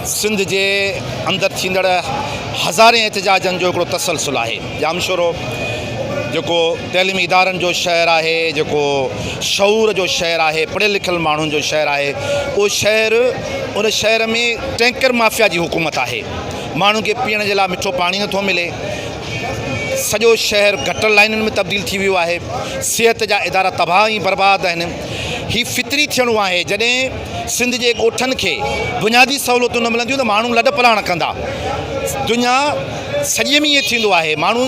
سنڌ جي اندر ٿيندڙ هزارين احتجاجن جو هڪڙو تسلسل آهي. ڄامشورو جيڪو تعليمي ادارن جو شهر آهي، جيڪو شعور جو شهر آهي، پڙهيل لکيل ماڻهن جو شهر آهي، اهو شهر ان شهر ۾ ٽينڪر مافيا جي حڪومت آهي. ماڻهن کي پيئڻ جي لاء مٺو پاڻي نٿو ملي. سڄو شهر گٽر لائنن ۾ تبديل ٿي ويو آهي. صحت جا ادارا تباهه ۽ برباد آهن. هي فطري ٿيڻو آهي جڏهن سنڌ جي ڳوٺن کي بنيادي سهولتون نه ملنديون ته ماڻهو لڏ پلاڻ ڪندا. دنيا سڄي ۾ ائين ٿيندو آهي. ماڻهو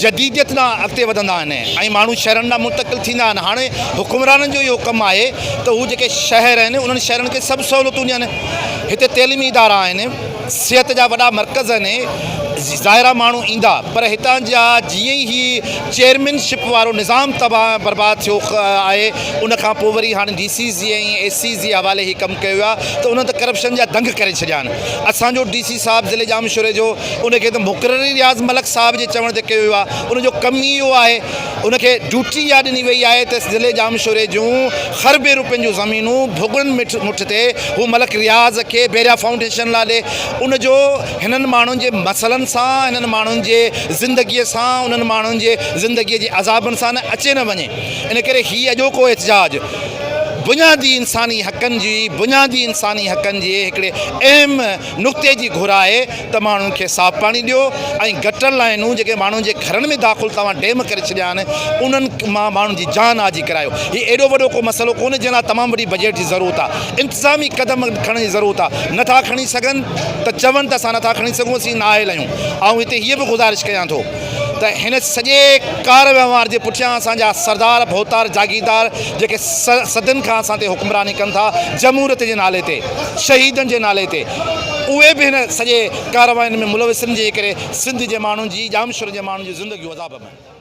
جديديت ڏانهن اڳتي وڌندا آهن ۽ ماڻهو شهرن ڏانهن منتقل ٿيندا آهن. هاڻي حڪمرانن جو اهو ڪم آهي ته هو جيڪي شهر آهن انهن شهرن کي سڀ سهولتون ڏين. هتي تعليمي ادارا آهن. صحت جا وڏا مرڪز آهن ظاهر آهي ماڻهو ايندا پر هتان جا جيئن ئي هي چيئرمين شپ وارو نظام تباهه ۽ برباد ٿيو آهي ان کان پوء وري هاڻي ڊي سيز جي ۽ اي سيز جي حوالي هي ڪم ڪيو ويو آهي ته انهن ته ڪرپشن جا دنگ ڪري ڇڏيا آهن اسان جو ڊي سي صاحب ضلعي ڄامشوري جو ان کي ته مقرر ئي رياض ملڪ صاحب جي چوڻ تي ڪيو ويو آهي ان جو ڪم ئي اهو آهي ان کي ڊيوٽي اها ڏني وئي آهي ته ضلعي ڄامشوري جون خربين روپين جون زمينون ڀڳڙن مٺ تي هو ملڪ رياض کي بحريا فائونڊيشن لاء ڏي. ان جو هنن ماڻهن جي مسئلن سان، هنن ماڻهن جي زندگيء سان، انهن ماڻهن جي زندگيء جي عذابن سان نه اچي نه وڃي. ان ڪري هي اڄوڪو احتجاج بنيادي انساني حقن جي بنيادي انساني حقن جي هڪڙي اهم نقطي جي گهر آهي ته ماڻهن کي صاف پاڻي ڏيو ۽ گٽر لائنون جيڪي ماڻهن جي گهرن ۾ داخل توهان ڊيم ڪري ڇڏيا آهن انهن مان ماڻهن جي جان آجي ڪرايو. هي ايڏو وڏو ڪو مسئلو ڪونهي جنهن لاء تمام وڏي بجيٽ جي ضرورت آهي. انتظامي قدم کڻڻ جي ضرورت آهي. نٿا کڻي سگهن ته چون ته اسان نٿا کڻي سگهون اسين نااهل آهيون. آئون هتي هيء به گذارش ڪيان ٿو ته هن سڄي ڪار وهنوار جي پٺيان اسان جا سردار، ڀوتار، جاگيردار جيڪي صدين کان اسان تي حڪمراني ڪن ٿا جمهوريت جي نالي تي، شهيدن جي نالي تي اهي به هن سڄي ڪاررواين ۾ ملوث آهن جنهن جي ڪري سنڌ جي ماڻهن جي ڄامشوري جي ماڻهن جون زندگيون عذاب ۾.